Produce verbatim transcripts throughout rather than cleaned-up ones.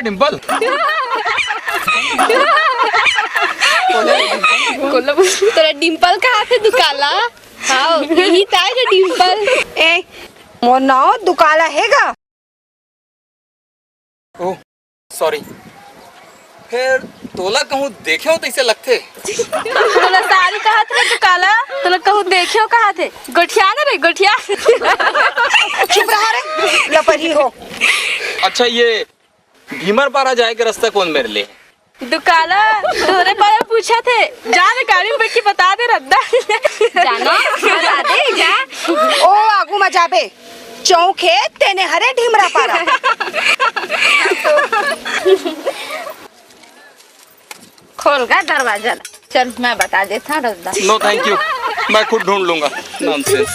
डिंपल। कोला बोल। तोला डिंपल कहाथे दुकाला? हाँ, यही ताय रे डिंपल। ए, मोर नाव दुकाला हे गा। ओह, सॉरी। फेर तोला कहूँ देखे हो तइसे लगथे। तोला सारी कहाथे दुकाला, तोला कहूँ देखे हो कहाथे। गोठिया ना रे, गोठिया। चुप रहा रे, लपरही हो। अच्छा, ये भीमर पारा जाए के रस्ता कोन मेर ले? दुकाला, तोरे पारा पूछथे। जा ना, गाड़ी में बैठ के बता दे रद्दा। जानो, बता दे, जा। ओ, आगू म जाबे। चौक हे, तेने हरे ढीमरा पारा। खोल गा दरवाजा ला। चल, मैं बता देता हूँ रद्दा। No, thank you, मैं खुद ढूंढ लूंगा। Nonsense।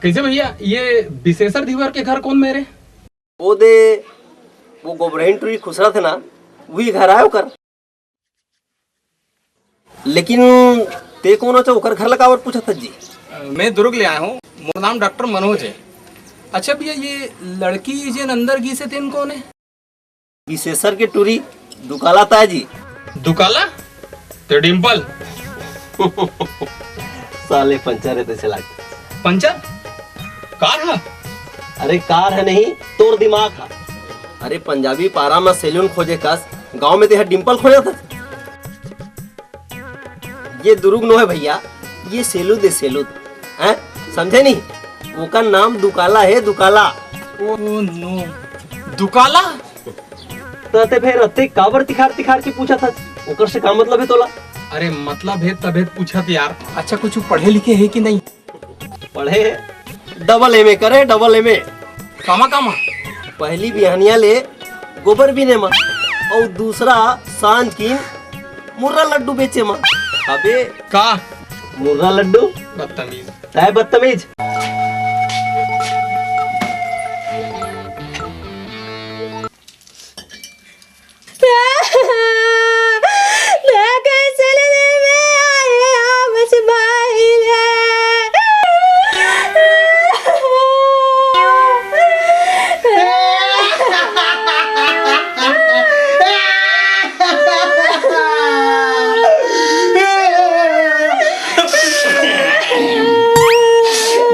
कैसे भैया, ये बिसेसर धीवर के घर कोन मेर हे? ओ दे, वो गोबरहिन टुरी खुसरा थे ना, वही घर आयो कर। लेकिन ते कोन हो, ओकर घर ला काबर पूछत हस जी? मैं दुर्ग ले आए हूँ, मोर नाम डॉक्टर मनोज है। अच्छा भैया, ये लड़की जेन अंदर गिस हे, तेन कोन है? बिसेसर के टूरी दुकाला ताय जी। दुकाला? ते डिंपल। साले पंचर हे तइसे लागे। पंचर? कार हा? अरे कार हा नहीं, तोर दिमाग हा। अरे पंजाबी पारा म सैलून खोजे कस, गांव में तेहा डिंपल खोजत हस। ये दुरुग नो हे भैया, ये सेलूद हे सेलूद, हैं? समझे नहीं? ओकर नाम दुकाला हे, दुकाला। Oh no, दुकाला? त ते फेर अत्ते काबर तिखार तिखार के पूछत हस? ओकर से का मतलब हे तोला? अरे मतलब हे तभे पूछत यार। अच्छा कुछ पढ़े लिखे हे कि नहीं? पढ़े हे, डबल एमए करे, डबल एमए। कामा कामा? पहली बिहनिया ले गोबर बीने मा, अउ दूसरा सांझ किन मुर्रा लड्डू बेचे मा। अबे का? मुर्रा लड्डू? बदतमीज। है बदतमीज।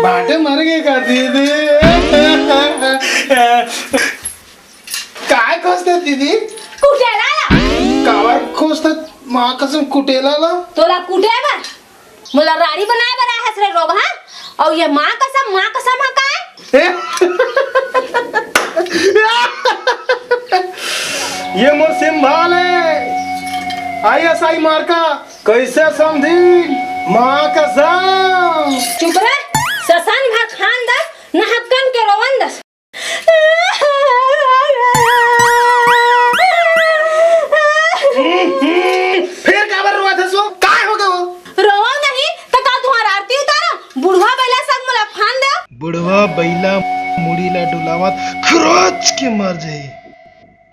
भाटे मर गए का दीदी? काय खोजते दीदी? कुटेला ला। काबर खोजते? माँ कसम कुटेला ला। तोला कुटे बर? मोला राड़ी बनाए बर आए हस रे रोगहा? अउ ये माँ कसम, माँ कसम हा काय? ए? ये मोर सिंभाल हे, आईएसआई मार्का। कैसे समझी? माँ कसम। चुप रे, ससन भर खान दस, नहक्कन के रोवन दस। फिर काबर रोवत हस वो? काय हो गए वो? रोवो नहीं, तो का तुहार आरती उतारो? बुढ़वा बैला संग मोला फान दे। बुढ़वा बैला मुड़ी ला डुलावत खरोच के मर जाही।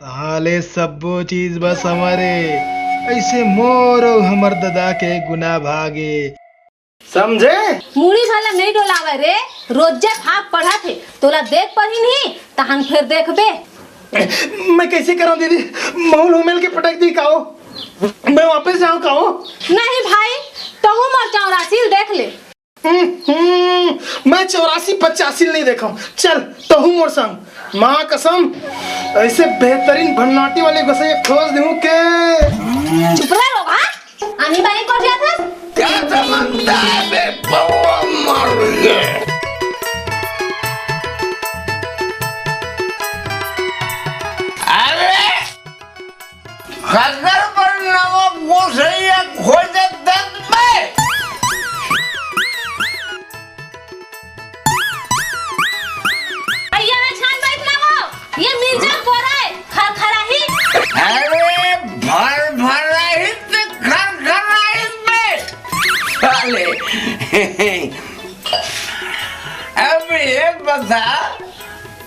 तहाले सब्बो चीज बस हमर ए। ऐसे मोर अउ हमर ददा के गुना भागे। समझे? मुड़ी भला नहीं डोलावे रे, रोजे भाग पढ़त हे, तोला देख पढ़ी नहीं, तहन फिर देखबे। मैं कैसे करूं दीदी? महूल हुमेल के पटक दी काओ? मैं वापस जाऊं काओ? नहीं भाई, तहू मोर चौरासी देख ले। हम्म, हम्म, मैं चौरासी पचासी नहीं देखा। चल, तहू मोर संग। माँ कसम, ऐसे बेहतरीन भन्नाटी वाले गोसैया खोज दूं के। चुप रह रोगहा। आनी बानी कोठियाथस? क्या समझता है बे बउआ मर गए? अरे, खदर पर नवा गोसैया खोजे दत में। भैया ना छान बैठ ना हो, ये मिर्जा कोरा है, खरखराही। अरे भर भराही ते खरखराही में। साले। अब ये बता,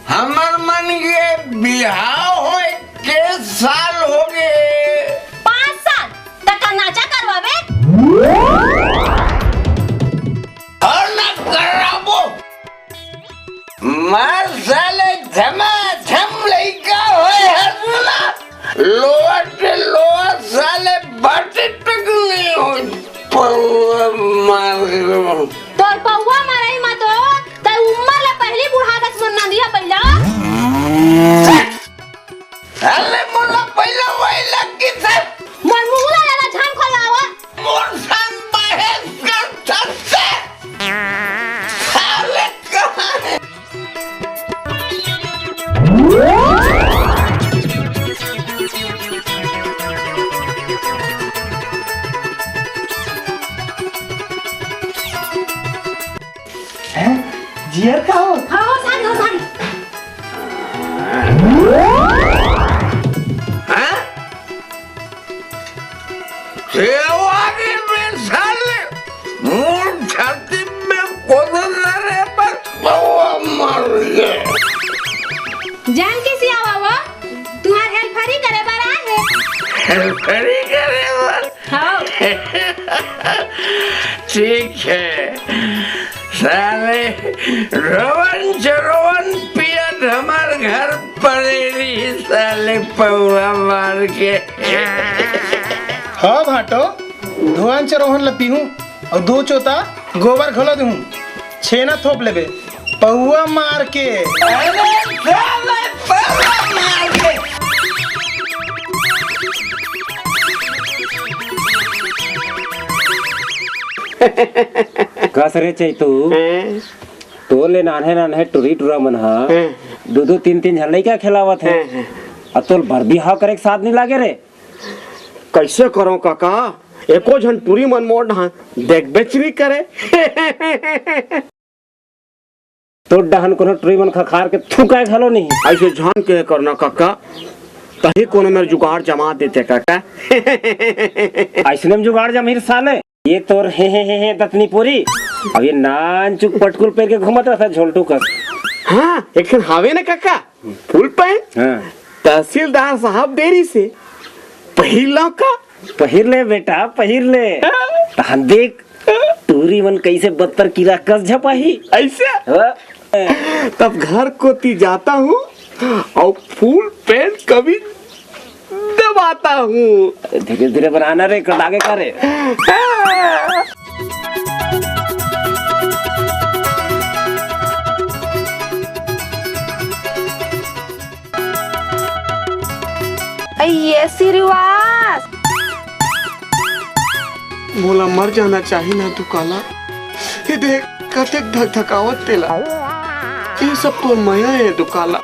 हमर मन के बिहाव होए छह साल हो गए। पाँच साल तक का नाचा करवावे? और ना कराबो। मार साले झमाझम लइका होय हस ना। लोअर से लोअर साले बाटे तक नहीं हो। पौवा मार के। तोर पौवा मारई मा तो तै उम्मर ले पहिली बुढ़ा दस मन नंदिया बैला। अरे मोला पहला वही लग की सर। मोर मुंह ला ज्यादा झाम खोलवावा। मोर संग बहस कर सकते। साले कहाँ है? हैं? जियर का हो? हाँ, हो सारी, हो सारी। हाँ? सेवा के में साले, मोर छाती में कोदन रे पर पौवा मार ले। जान के सियावा वो, तुहार हेल्परी करे बर आए हे। हेल्परी करे बर? हाँ। ठीक है, साले रोवन चरोवन पियत हमार घर पड़े रही, साले पौवा मार के। हाँ भाटो, धोवन चरोवन ल पीहूं अउ दो चोता गोबर घलो दूं, छेना थोप लेबे पौवा मार के। अरे साले पौवा मार के। कस रे चैतू, हैं? तोर ले नान्हे नान्हे टुरी टुरा मन ह हैं? दू दू तीन तीन झन लइका खेलावत हे। हैं, हैं। अ तोर बर बिहाव करे के साथ नइ लागे रे। कइसे करों कका, एको झन टुरी मन मोर डहान देखबेच नइ करे। तोर डहन कोनो टुरी मन खखार के थूकय घलो नहीं। अइसे झन के करना कका, तही कोनो मेर जुगाड़ जमा देते कका। अइसने में जुगाड़ जमही रे साले। ये तोर हे हे हे हे दतनी पूरी, अब ये नानचुक पटकुल पहिर के घूमत रहता झोलटू कस। हाँ, एक ठन हावे ना कका, फुल पैंट। हाँ। तहसीलदार साहब दे रहिसे, पहिर लव का? पहिर ले बेटा, पहिर ले। हाँ। तहन देख, टूरी मन कइसे बत्तर कीरा कस झपाही। अइसे? हाँ। तब घर कोती जाता हूँ अउ फुल पैंट कमीज दबाता हूँ। धीरे धीरे बनाना रे, कटागे का रे। अइये श्रीवास। मोला मर जाना चाही ना दुकाला। ये देख कतेक धकधकावत तेला। ये सब तो मया हे दुकाला।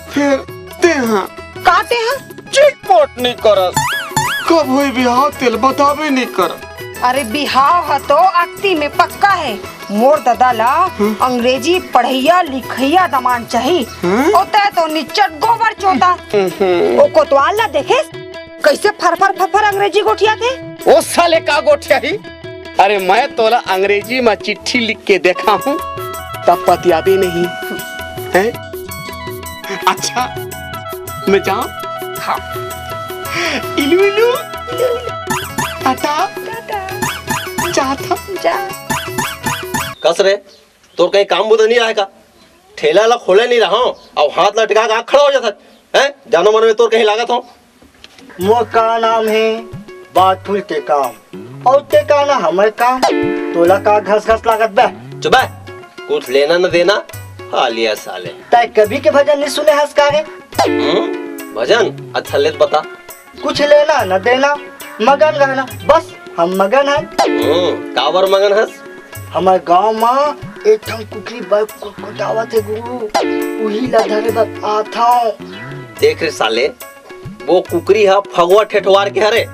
फेर तेहा का तेहा? चिटपोट नइ करस। कब होई बिहाव तेला बताबे नइ कर। अरे बिहाव ह तो अक्ती में पक्का हे। मोर ददा ला हम्म। अंग्रेजी पढ़इया लिखइया दमांद चाही। हम्म। ओ तैं तो निच्चट गोबर चोता। हम्म। ओ कोतवाल ला देखेस कइसे फरफर फरफर अंग्रेजी गोठियाथे। ओ साले का गोठियाही? अरे मैं तोला अंग्रेजी म चिट्ठी लिख के देखाहूँ, तब पतियाबे नहीं। हैं? अच्छा, मैं जाऊँ? हाँ। इलू इलू। टाटा। टाटा। जात हँव। जा। कस रे, तोर कहीं काम बुता नहीं रहे का? ठेला ला खोले नहीं रहा हूँ, अउ हाथ लटका के आँख खड़ा हो जाता है। जानो मन में तोर कहीं लागत हो। मोर का नाम हे बाथरूम के काम, अउ ते का ना हमर काम, तोला का घस घस लागत बे? चुप बे, कुछ लेना न देना, हालिया साले। तै कभी के भजन नहीं सुने हस का रे? हम्म, भजन? अच्छा ले त बता। कुछ लेना न देना, मगन रहना, बस हम मगन हन। हम्म, काबर मगन हस? हमर गांव म एक ठन कुकरी बर कुटकुटावत हे गुरु, उही ला धरे बर आथव। देख रे साले, वो कुकरी ह फगुआ ठेठवार के हरे,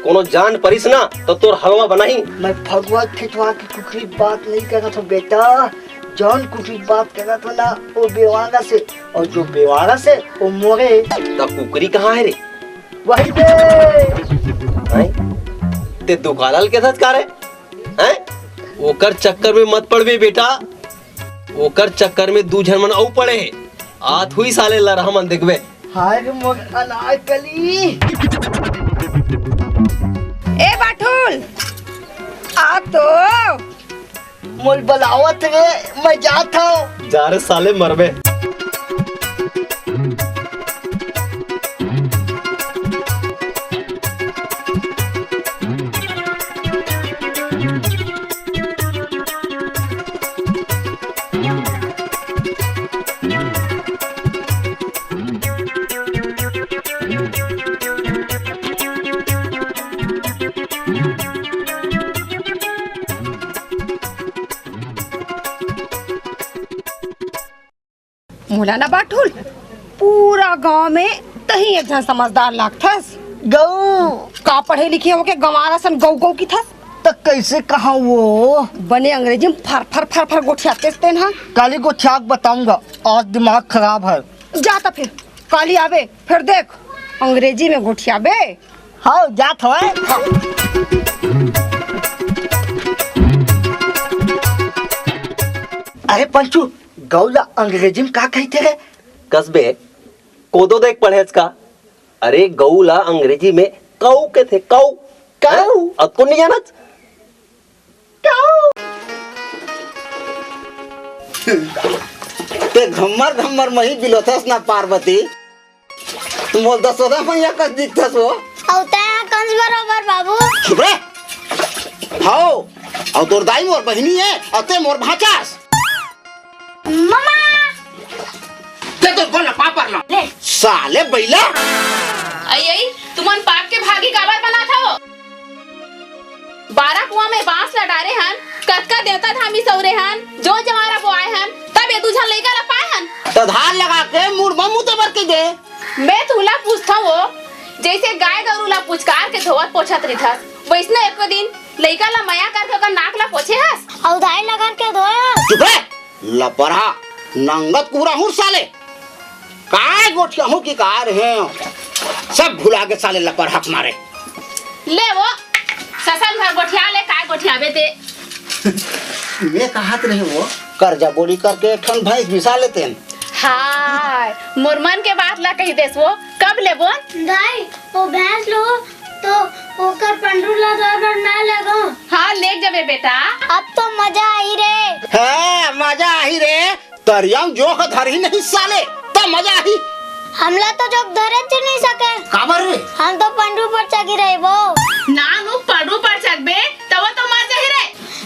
कोनो जान परिस ना तो तोर हलवा बनाही। मैं फगुआ ठेठवार के कुकरी बात नहीं करत हूँ बेटा, जौन कुकरी बात करत हूँ ना वो बेवारस हे, अउ जो बेवारस हे वो मोरे। त कुकरी कहाँ हे रे? वही पे। हैं? ते दुकाला ल के धचका रे? हैं? ओकर चक्कर में मत पड़बे बेटा, ओकर चक्कर में दू झन मन अउ पड़े हे। आत हुई साले लरहा मन देखबे। हाय रे मोर अनारकली। ए बाठुल, आ तो। मोर बलावत रे, मैं जात हव। जा रे साले, मरबे। मोला ना बाठुल, पूरा गांव में तही एक झन समझदार लागथस। गऊ। का पढ़े लिखे होके गंवार असन गऊ गऊ किथस? त कैसे कहा वो? बने अंग्रेजी में फर फर फर फर गोठियातेस तेन हा। काली गोठिया के बताऊंगा, आज दिमाग खराब है। जा त फिर, काली आबे, फिर देख, अंग्रेजी में गोठियाबे। हाँ, जात हवय। अरे पंचू, गऊ ला अंग्रेजी में का कहिथे रे? कस बे, कोदो देख पढ़ेच का? अरे, गऊ ला अंग्रेजी में कऊ कथे, कऊ। कऊ? अतको नहीं जानत? कऊ? ते घम्मर घम्मर मही बिलोथस ना पार्वती। मोर दसोदा मैया कस दिखथस वो। अउ तैं ह कंस बरोबर बाबू। चुप रे। हव, अउ तोर दाई मोर बहिनी हे, अउ तैं मोर भांचास। ममा। ते तो बोल ना, पापर ला। ले। साले बैला। अई, अई, तुमन पाप के भागी काबर बनात हव? बारह कुआं में बांस ला डारे हन, कतका देवता धामी सौरे हन, जो जवारा बोआए हन, तब ये दू झन लइका ला पाए हन। त धार लगा के मुड़ म मुते बर कहि दे। मैं तुला पूछथंव वो, जइसे गाय गरू ला पुचकार के धोवत पोछत रिथस, वइसने एको दिन लइका ला मया करके ओकर नाक ला पोछे हस? अउ धाई लगन के धोए हस? चुप रे! लपरहा, नंगत कुबरा हूँ साले। काय गोठियाहूँ कि काय रे? सब भुला गे साले लपरहा के मारे। ले वो, ससन भर गोठिया ले, काय गोठियाबे ते? मैं कहत रहे वो, करजा बोली करके एक ठन भैंस बिसा लेतेन। हाय, मोर मन के बात ला कहि देस वो, कब लेबो? दाई, वो भैंस लो तो ओकर पंडरू ला धोए बर मैं लेगो। हाँ, ले जबे बेटा। अब तो मजा आही रे। हाँ, मजा आही रे। तरिया म जोंक धरही नहीं साले, त मजा आही। हमला तो जोंक धरेच नहीं सके। काबर रे? हम तो पंडरू पर चघी रहिबो। नानू पंडरू पर चघबे, त वो तो मर जाही रे।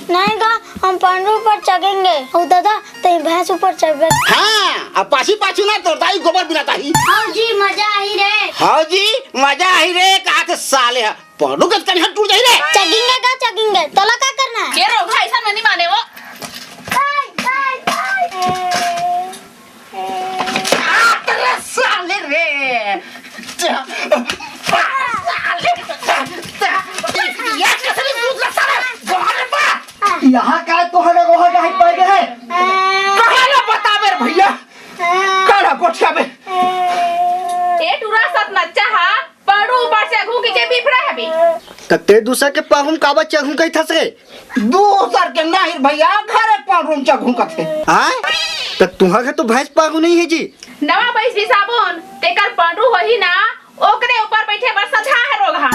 नहीं गा, हम पंडरू पर चघेंगे। ओ दादा, तैं भैंस ऊपर चढ़बे। हाँ, अब पाछी पाछू ना तोर दाई गोबर बिनात आही। हव जी, मजा आही रे। हव जी, मजा आही रे, कहाथे साले ह। पंडरू के कनिहा टूट जाही रे। चघेंगे गा, चघेंगे। तोला का करना हे? ये रोगहा अइसन में नहीं माने वो। अरे साले रे। साले। ये कैसे नहीं दूध लगता रे? बाहर बा। यहाँ का तोहरा गोहा का हाथ पड़ गया है? कहाँ ना बताबे रे भैया? काला गोठिया में। ए टूरा सत नच्चा हा, पंडरू ऊपर से घूम के बिफरा है बे। त तैं दूसर के पंडरू म काबर चघूं कहिथस रे? दूसर के नहीं भैया, घरे पंडरू म चघूं कथे। हाँ? त तुंहर घर तो भैंस पंडरू नहीं हे जी? नवा भैंस बिसाबोन, तेकर पंडरू होही ना, ओकरे ऊपर बइठे बर सधा हे रोगहा।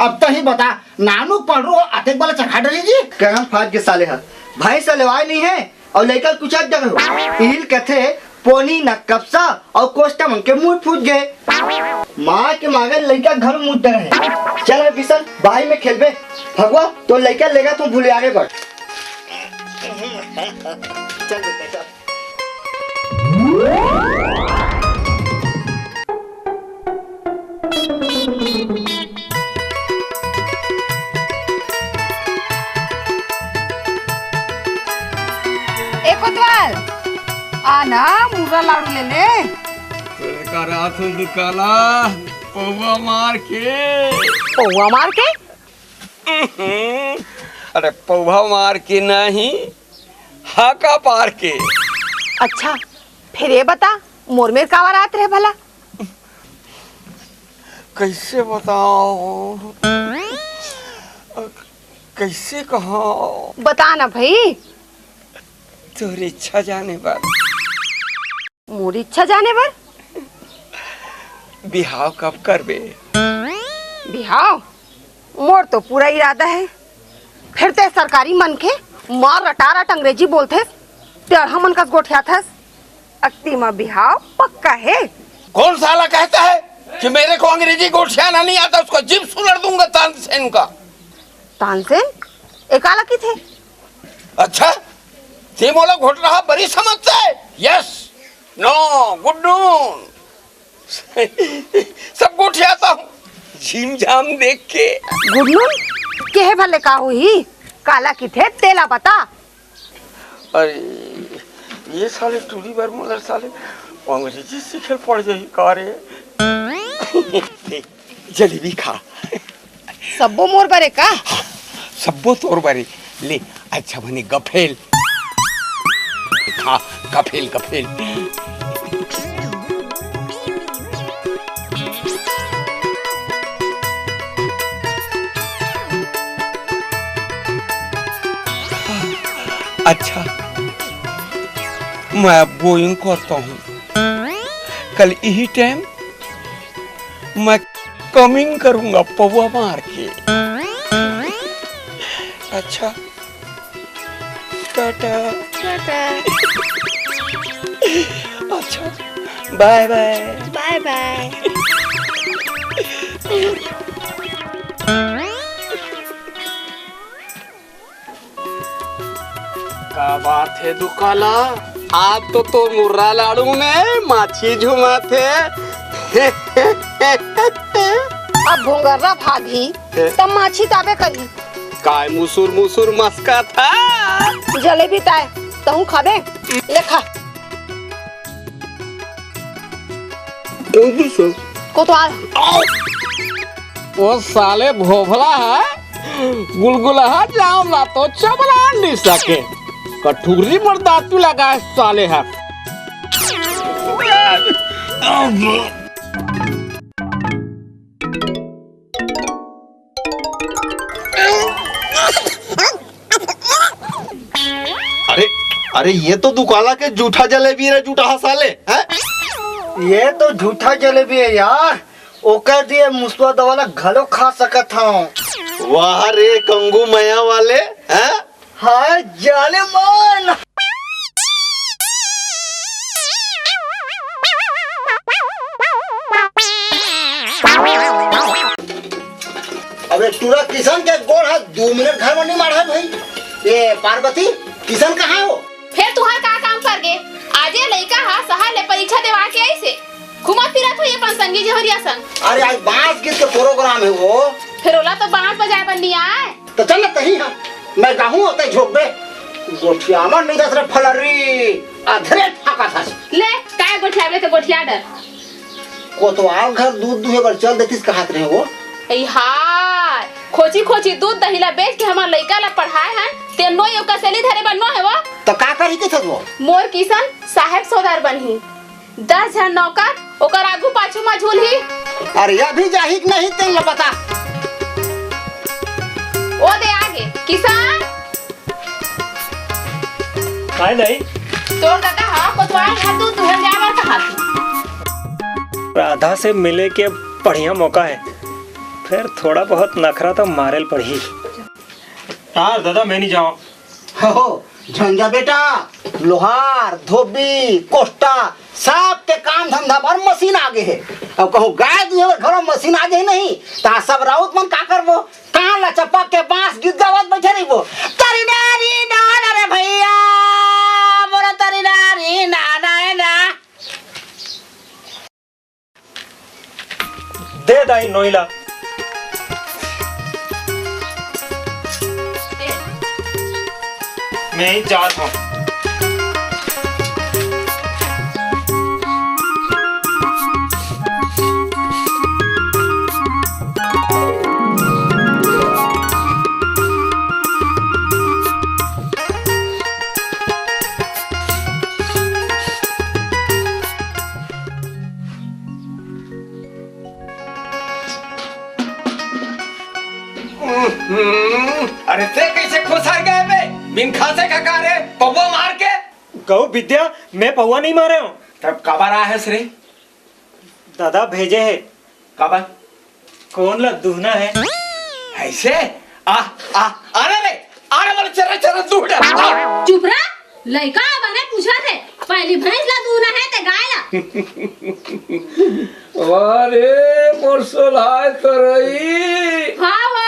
अब तहीं बता, नानू पंडरू अतेक बला चघा डरही जी? करम फाट गे साले ह। भैंस लेवाय नहीं हे, अउ लइका कुचक डरे हो। इही ल कथे पोनी नकसा अउ कोष्टा मन के मुंह फूट गे। मार के मारे लइका घर मुंह डरे हे। चल रे बिसन, बाही में खेलबे। भगवा, तोर लइका लेगत हूँ भुलियारे बर। चल बेटा, चल। ए कोतवाल, आ ना, मुर्रा लाडू ले ले। का रात हो दुकाला, पौवा मार के। पौवा मार के? अरे पौवा मार के नहीं, हाका पार के। अच्छा, फिर ये बता, मोर मेर काबर आत रहे भला? कैसे बताओ? कैसे कहा? बता ना भाई। तोर इच्छा जाने बर। मोर इच्छा जाने बर? बिहाव कब करबे? बिहाव? मोर तो पूरा इरादा हे। फेर ते सरकारी मनखे, मार रटारट अंग्रेजी बोलथेस, ते अरहा मन कस गोठियाथस। अक्ती म बिहाव पक्का हे। कौन साला कहता है कि मेरे को अंग्रेजी गोठियाना नहीं आता, उसको जीभ सुलड़ दूंगा तानसेन का। तानसेन? ए काला किथे? अच्छा, ते मोला घोटरहा बरी समझता है? Yes, no, good noon। सब गोठियाता हूँ, झीम झाम देख के। Good noon? केहे भले का होही? काला किथे तेला बता। अरे, ये साले टूरी बर मोला साले अंग्रेजी सीखे ल पड़ जाही का रे? जलेबी खा। सब्बो मोर बरे का? सब्बो तोर बरे। ले, अच्छा बने गफेल। खा, गफेल, गफेल। अच्छा, मैं अब going करता हूँ। कल यही time मैं coming करूंगा पौवा मार के। अच्छा, टाटा। टाटा। अच्छा, bye bye। Bye bye। का बात हे दुकाला? आज तो तोर मुर्रा लाड़ू में माछी झुमाथे। अब भोंगर्रा भागही, त माछी ताबे करही। काय मुसुर मुसुर मस्काथा? जलेबी ताय, तहूँ खाबे? ले खा। कोतवाल। ओ साले भोभला ह, गुलगुलहा जाम ला तो चबला नइ सके। कठुरी म दातू लगाय साले ह। अरे, अरे, ये तो दुकाला के जूठा जलेबी रे, जूठा साले, हैं? ये तो जूठा जलेबी हे यार, ओकर दिए मुसवा दवा ला घलो खा सकत हंव। वाह रे कंगू मया वाले, हैं? हाय जाने मन। अबे टूरा किसन के गोड़ हाथ दू मिनट घर में नहीं मारा है भाई। ए पार्वती, किसन कहाँ हो? फेर तुहार का काम परगे? आजे लइका ह सहर ले परीक्षा देवा के आइस हे। घूमत फिरत होही अपन संगी जहरिया संग। अरे आज बांस गीत के program हे वो। फेर ओला तो बांस बजाए बर नइ आय। त चल ना तहीं हा, मैं गाहूं अउ तैं झोंकबे। गोठियावन नइ दस रे फलर्री, अधरे ठाकत हस। ले, काय गोठियाबे त गोठिया डर। कोतवाल घर दूध दुहे बर चल देतिस कहत रहे वो। ए हाय, खोची खोची दूध दही ला बेच के हमर लइका ला पढ़ाए हन, ते नोई ओकर सेली धरे बर नो हे वो। त का करही कथस वो? मोर किसन साहेब सौदार बनही। दस झन नौकर ओकर आगू पाछू म झूलही। अरे अभी जाही कि नहीं तेन ल बता। ओ दे आगे किसन। काय नहीं? तोर ददा ह कोतवाल घर दूध दुहन जाए बर कहा। राधा से मिले के बढ़िया मौका है, फिर थोड़ा बहुत नखरा तो मारे ल पड़ही। तार दादा मैं नहीं जाऊँ। हो, झंझा बेटा, लोहार, धोबी, कोष्टा, सब के काम धंधा बर मशीन आगे हे। अब कहूँ गाय दुहे बर घलो मशीन आगे हे नहीं, त सब राउत मन का करबो? कान ला चपक के बांस गीत गावत बैठे रहिबो। तरी नारी नान रे भैया, बोला तरी नारी नान है ना। दे दाई नोइला। मैं ही जात हूँ। हम्म, अरे ते कैसे खुसर गए बे? बिन खासे का का रे? पौवा मार के? कहूँ विद्या, मैं पौवा नहीं मारे हूँ। तब काबर आए हस रे? दादा भेजे हे। काबर? कोन ला दुहना हे? ऐसे? आ, आ, अरे रे, अरे बोले चरा चरा दूह डर। चुप रह, लइका बने पूछत हे, पहली भैंस ला दुहना हे ते गाय ला? अरे मोर सोलहाय तरई। हाँ हो,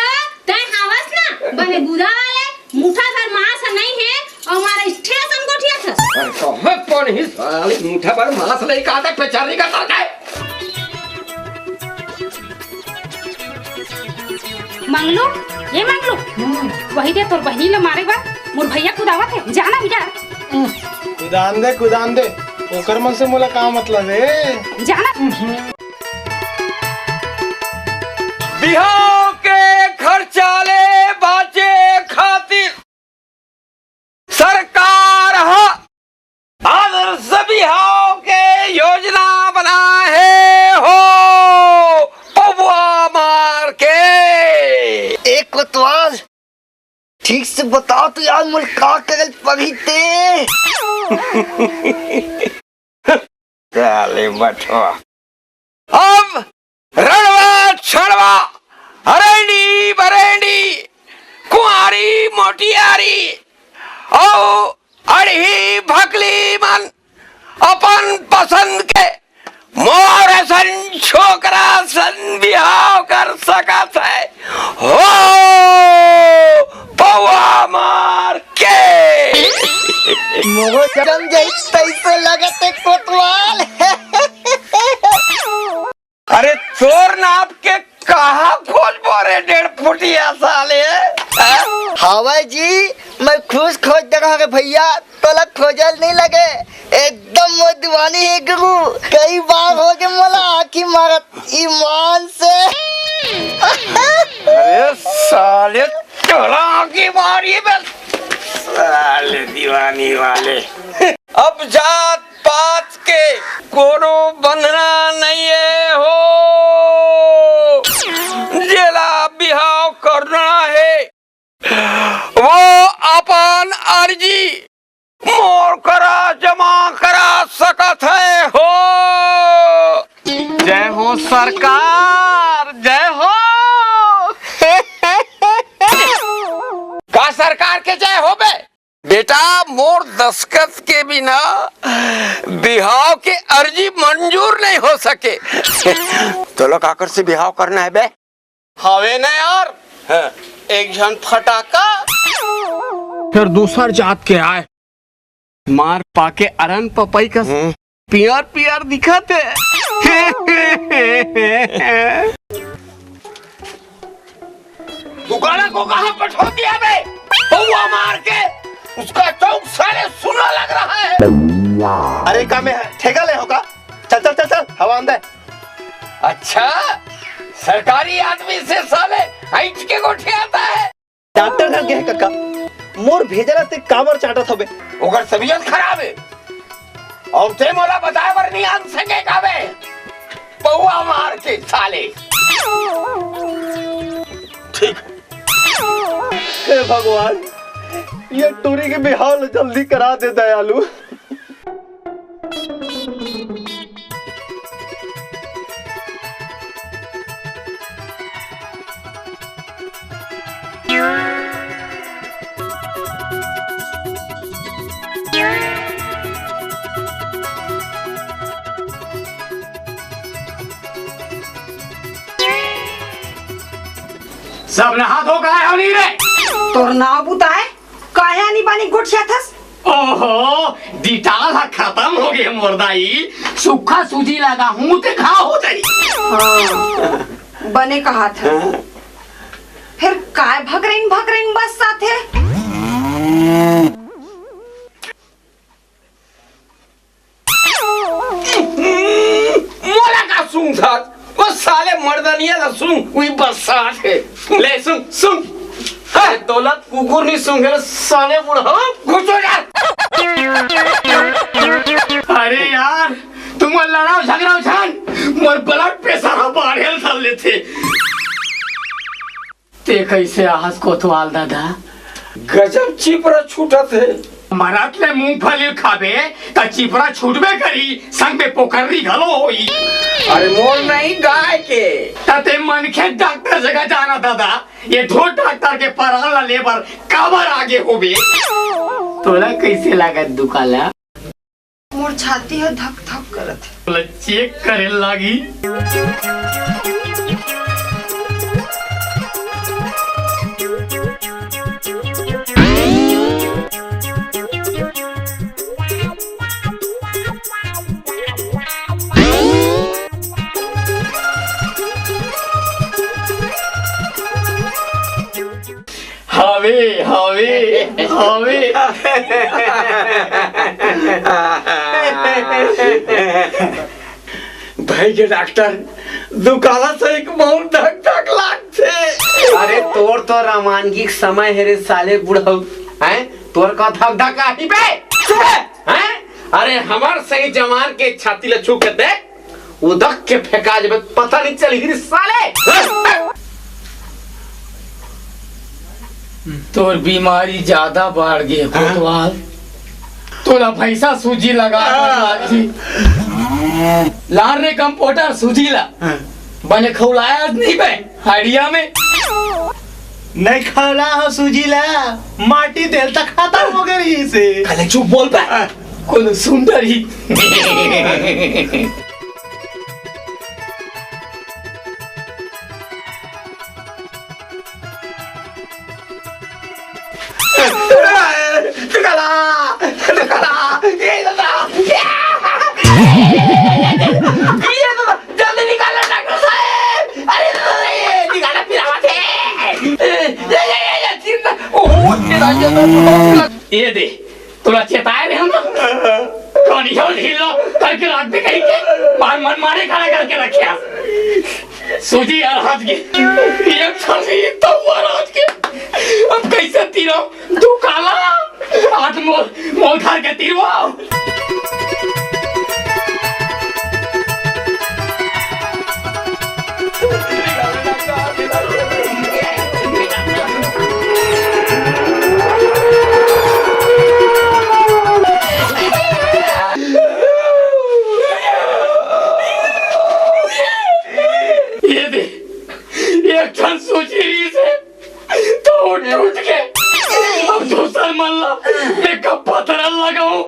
तै हावस ना, बने बुरा वाले, मुठा भर मांस नहीं हे, अउ मारा ठेस हम गोठिया थस। अरे कहाँ कौन ही साले मुठा भर मांस नहीं खाता, पेचारी का करता है। मंगलू, ये मंगलू, वही दे तोर बहिनी ल मारे बर मोर भैया कुदावत हे, जा ना बेटा। कुदान दे, कुदान दे, ओकर मन से मोला का मतलब हे? जा ना। बिहाव के खर्चा ले बाचे खातिर सरकार ह आदर्श बिहाव के योजना बनाए हो पौवा मार के। ए कोतवाल, ठीक से बताव तो यार, मोला का करल पड़ही ते? साले बठवा। अब रणवा छड़वा, हरैनी बरैनी, कुंवारी मोटियारी, अउ अड़ही भकली मन अपन पसंद के मोर असन छोकरा सन बिहाव कर सकत हे हो पौवा मार के। मोगो जम जाई तैसे लगत हे कोतवाल। अरे तोर नाप के कहाँ खोजबो रे डेढ़ फुटिया साले? हाँ? हावय जी, मैं खुद खोज देहूं रे भैया, तोला खोजल नहीं लगे, एकदम मोर दीवानी हे गुरु। कई बार हो गे मोला आँखी मारत ईमान से। अरे साले तोला आँखी मारी बे, साले दीवानी वाले। अब जात पात के कोनो बंधना नइये हो, जेला बिहाव करना हे, वो अपन अर्जी मोर करा जमा करा सकत हे हो। जय हो सरकार, जय हो। का सरकार के जय हो बे? बेटा, मोर दस्खत के बिना बिहाव के अर्जी मंजूर नहीं हो सके। तोला काकर से बिहाव करना हे बे? हवे ना यार, हाँ। एक झन फटाका। फिर दूसर जात के आय, मार पाके अरन पपई कस हम्म। पियर पियर दिखत हे। दुकाना को कहाँ पठो दिया बे? पौवा मार के उसका चौक साले सुना लग रहा है। अरे का में हे, ठेका ले हो का? चल चल चल चल, हवा अंदर। अच्छा, सरकारी आदमी से साले ऐंठ के गोठियाता है। डॉक्टर घर गे हे कका, मोर भेजला ते काबर चाटत हबे? ओकर तबीयत खराब हे, अउ ते मोला बताए बर नहीं आन सके काबे? पौवा मार के साले। ठीक। हे भगवान, ये टूरी के बिहाव ल जल्दी करा दे दयालु। सब नहा धो के आए हो नहीं रे? तोर नाव बुताए, काहे आनी बानी गोठियाथस? ओहो, डिटाल ह खतम हो गे मोर दाई। सूखा सूजी लगाहूं ते घाव हो जाई। हाँ, बने कहाथस। हाँ। फेर काय भकरइन भकरइन बस्साथे? मोला का सूंघथस? ओ साले मर्दनिया ला सूंघ, उही बस्साथे। ले सूंघ, सूंघ। हाँ। अरे तोला कुकुर नहीं सूंघे रे साले बुढ़ा। घुसो यार। अरे यार, तुम लड़ाव झगड़ाव झन, मोर blood pressure ह बाढ़े ल धर लेथे। ते कइसे आहस कोतवाल दादा? गजब चिपरा छूटत हे। मरत ले मूंगफली खाबे, त चिपरा छूटबे करी, संग में पोकर्री घलो होई। अरे मोर नहीं, गाय के। त ते मनखे डॉक्टर जगह जाना दादा, ये ढोर डॉक्टर के परान ला लेबर काबर आगे होबे? तोला कैसे लागत दुकाला? मोर छाती ह धक धक करत हे। तोला चेक करे लागी। हावे, हावे, हावे। भाई के डॉक्टर, दुकाला सही के बहुत धक धक लागथे। अरे तोर तो रवानगी के समय हे रे साले बुढ़ऊ, हैं? तोर का धक धक आही बे? चुप है, हैं? अरे हमर सही जवान के छाती ल छू के देख, उदक के फेंका जबे, पता नहीं चली रे साले। तोर बीमारी ज्यादा बढ़ गे कोतवाल। तोला भैंसा सूजी लगा हाँ। लागही। लार रे कंपाउंडर सूजी ला। हाँ। बने खौलाया नहीं बे हड़िया में। नहीं खौला हो सूजी ला, माटी तेल तक खत्म हो गई से। खाली चुप बोल बे। हाँ। कोनो सुन डरही। निकाला, निकाला, ये दादा, ये दादा, जल्दी निकालो डॉक्टर साहब। अरे दादा, ये निकाला, पिरावा थे। ये, ये, ये, ये, चिंता, ओहो, ये दादा, ये दे। तोला चेताए रहे ना, कनिहा ढीला करके राख दे कहीं के, बार मन मारे खड़ा करके रखिया। सूजी यार हाथ के, ये छाती तो हुआ रात के, अब कैसे तीरो तू काला, हाथ मोल, मोल धर के तीरो। ये दे, एक ठन सूजी रहिस हे, तो टूट के अब दूसर मन ला मैं कब पथरा लगाऊं?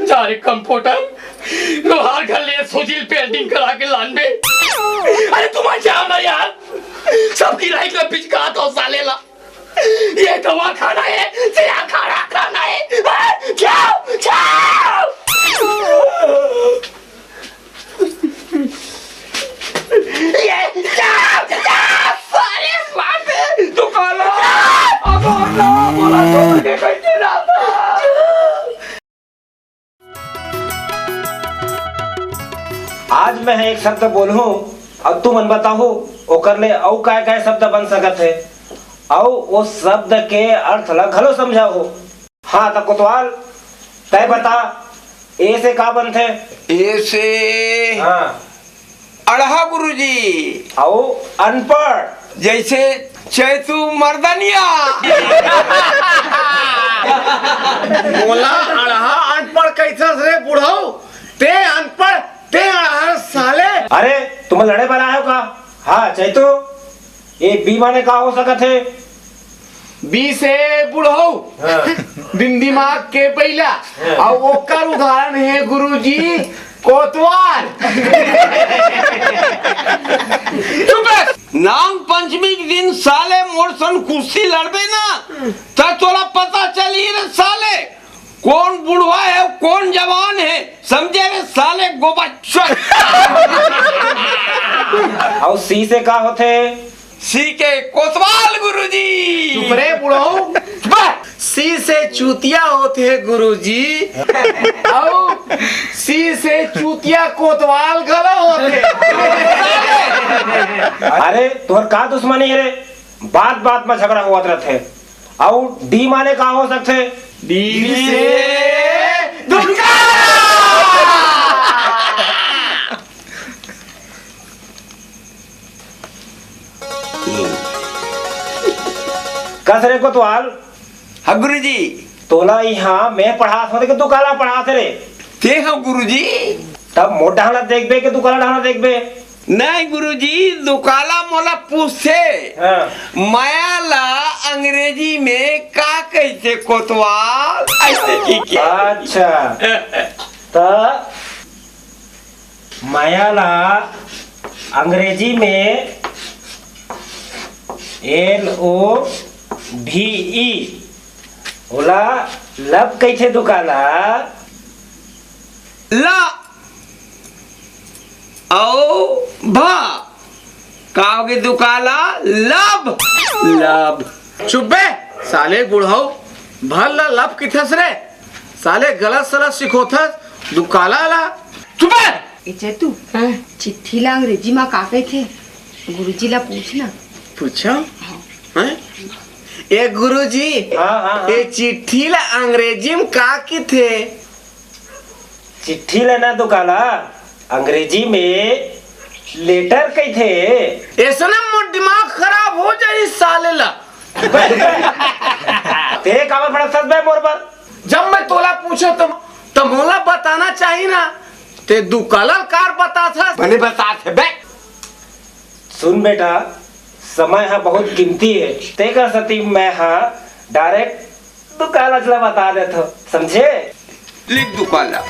जा रे कंपाउंडर, लोहार घर ले सूजी ल पेल्टिंग करा के लान बे। अरे तुम जाओ ना यार, सबकी लाइट में पिचकात हो साले ला। ये दवा खाना है, सिरा खाना खाना है। हाँ, जाओ, जाओ। ये, जाओ, जाओ, साले मार दे, तू काला। अब हम लोग बोला तो ये कैसे रहता? आज मैं एक शब्द बोलहूं अउ तुमन बताहू ओकर ले अउ काय काय शब्द बन सकत हे, अउ ओ शब्द के अर्थ ला घलो समझाहू। हाँ, त कोतवाल, तय बता, ए से का बनथे? ए से हाँ। अड़हा गुरुजी। अउ अनपढ़? जैसे चैतू मर्दनिया। मोला अड़हा अनपढ़ कैसस रे बुढ़ऊ? ते अनपढ़, ते अड़हा साले। अरे, तुम लड़े बर आए हो का? हाँ, चैतू, ये बी माने का हो सकत हे? बी से बुढ़ऊ, हाँ। बिन दिमाग के बइला, हाँ। अउ ओकर उदाहरण हे गुरुजी, कोतवाल। चुप रह। नांग पंचमी के दिन साले मोर सन कुश्ती लड़बे ना, त तोला पता चलही रे साले, कोन बुढ़वा हे, कोन जवान हे, समझे रे साले गोबच्छर। अउ सी से का होथे? सी के कोतवाल गुरुजी। चुप रे बुढ़ऊ। बस। सी से चूतिया होथे गुरुजी। अउ सी से चूतिया कोतवाल घलो होथे। अरे, तोर का दुश्मनी हे रे? बात बात में झगड़ा होवत रथे। अउ डी माने का हो सकथे? डी से दुर्गा। कस रे कोतवाल? हाँ गुरुजी। तोला इहाँ मैं पढ़ात हों के दुकाला पढ़ात रे? ते हो गुरुजी। तब मोर डहन ला देखबे के दुकाला डहन ला देखबे? नहीं गुरुजी, दुकाला मोला पूछथे, हाँ। मया ला अंग्रेजी में का कहिथे कोतवाल? ऐसे की क्या? अच्छा, त मया ला अंग्रेजी में एल ओ भी ई, ओला लब कहिथे दुकाला। ला अउ भा का होगे दुकाला? लब। लब। चुप बे साले बुढ़ऊ, भर ला लब किथस रे? साले गलत सलत सिखोथस दुकाला ला। चुप बे। ए चेतू, हैं? चिट्ठी ला अंग्रेजी मा का कहिथे? गुरुजी ला पूछ ना। पूछो। हैं? ए गुरुजी, हाँ, हाँ, हाँ। ए चिट्ठी ला अंग्रेजी में का किथे? चिट्ठी ला ना दुकाला, अंग्रेजी में लेटर कहिथे। ऐसे ना मोर दिमाग खराब हो जाई साले ला। ते काबर भड़कथस बे मोर बर? जब मैं तोला पूछो तो, तो मोला बताना चाहिए ना। ते दुकाला कार बताथस। बने बताथे बे। सुन बेटा, समय ह बहुत कीमती हे, तेकर सेती मैं ह डायरेक्ट दुकाला ला बता देथव, समझे? लिख दुकाला।